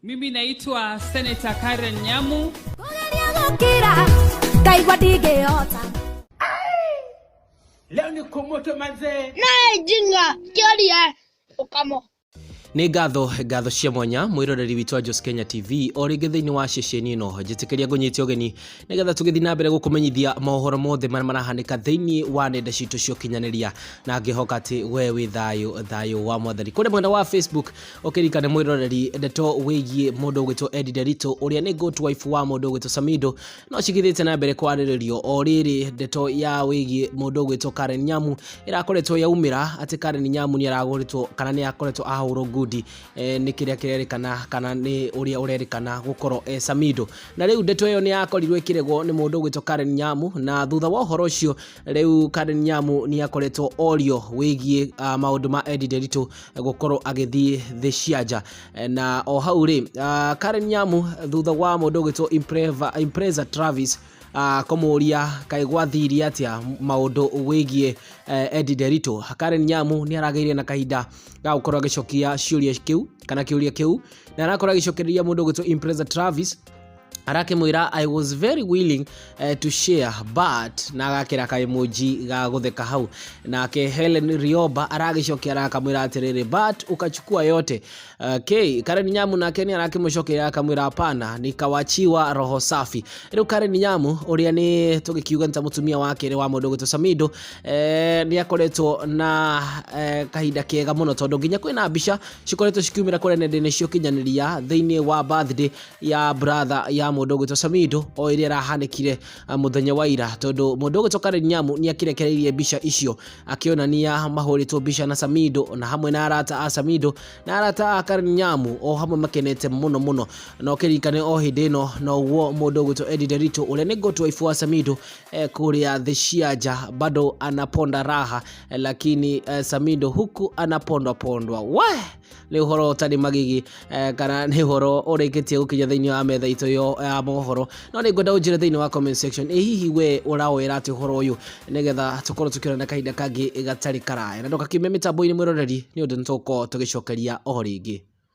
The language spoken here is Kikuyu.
Mimi naitwa Senator Karen Nyamu. Kũgeria gũkira ngaigua ndingĩhota. Leo ni kumoto manzee. Nae jinga kĩoria ũkamo. Nĩ ngatho ngatho cia mwanya mwĩroreri witũ wa Jos Kenya TV o rĩngĩ thĩinĩ wa ceceni ĩno njĩtĩkĩria ngũnyite ũgeni nĩgetha tũgĩthiĩ na mbere gũkũmenyithia mohoro mothe marĩa marahanĩka thĩinĩ wa nenda citũ cia ũkinyanĩria, na ngĩhoka atĩ we wĩ thayũ thayũ wa mwathani. Kũrĩa mwena wa Facebook ũkĩririkane mwĩroreri ndeto wĩgiĩ mũndũ ũgwĩtwo Eddie Nderitu ũrĩa nĩ good wife wa mũndũ ũgwĩtwo Samido no cigithĩte na mbere kwarĩrĩrio. O rĩrĩ ndeto ya wĩgiĩ mũndũ ũgwĩtwo Karen Nyamu ĩrakoretwo yaumĩra atĩ Karen Nyamu nĩ aragũrĩtwo kana nĩ akoretwo ahũrwo ngundi nĩ kĩrĩa kĩrerĩkana kana nĩ ũrĩa ũrerĩkana gũkorwo e Samido. Na rĩu ndeto ĩyo nĩ yakorirwo ĩkĩregwo nĩ mũndũ ũgwĩtwo Karen Nyamu, na thutha wa ũhoro ũcio rĩu Karen Nyamu nĩ akoretwo orio wĩgiĩ maũndũ ma Eddie Nderitu gũkorwo agĩthiĩ thĩ cia nja. Na o hau rĩ, Karen Nyamu thutha wa mũndũ ũgwĩtwo Impreza Travis kũmũria kaĩ gwathirie atĩa maũndũ wĩgiĩ Eddie Nderitu, Karen Nyamu nĩ aragĩire na kahinda ga gũkorwo agĩcokia ciũria kĩu kana kĩũria kĩu, na arakorwo agĩcokereria mũndũ ũgwĩtwo Impreza Travis arakĩmwĩra I was very willing to share but, na agakĩra ka emoji ga gũtheka hau. Nake Helen Rioba aragĩcokia arakamwĩra atĩrĩrĩ, but ukachukua yote. Okay, Karen Nyamu nake nĩ arakĩmũcokeria akamwĩra hapana, nikawachiwa roho safi. Rĩu Karen Nyamu ũrĩa nĩ tũgĩkiuga nĩ ta mũtumia wa kerĩ wa mũndũ ũgwĩtwo Samido, nĩ akoretwo na kahinda kega mũno tondũ nginya kwĩna mbica cikoretwo cikiumĩra kũrĩa nenda-inĩ cia ũkinyanĩria thĩinĩ wa birthday ya brother ya mũndũ ũgwĩtwo Samido o ĩrĩa ĩrahanĩkire mũthenya wa ira, tondũ mũndũ ũgwĩtwo Karen Nyamu nĩ akĩrekereirie mbica icio akĩonania mahũrĩtwo mbica na Samido na hamwe na arata a Samido na arata a Karen Nyamu o hamwe makenete mũno mũno. Na ũkĩririkane o hĩndĩ ĩno noguo mũndũ ũgwĩtwo Eddie Nderitu ũrĩa nĩ good wife wa Samido kũrĩa thĩ cia nja bado anaponda raha, lakini Samido huku anapondwa pondwa. We nĩ ũhoro ũtarĩ magigi, kana nĩ ũhoro ũrĩkĩtie gũkinya thĩinĩ wa metha itũ yo ya mohoro. No nĩ ngwenda ũnjĩre thĩinĩ wa comment section, ĩ hihi we ũrawĩra atĩ ũhoro ũyũ, nĩgetha tũkorwo tũkĩonana kahinda kangĩ gatarĩ karaya, na ndũgakiume mĩtambo-inĩ mwĩroreri, nĩ ũndũ nĩ tũgũkorwo tũgĩcokeria o rĩngĩ.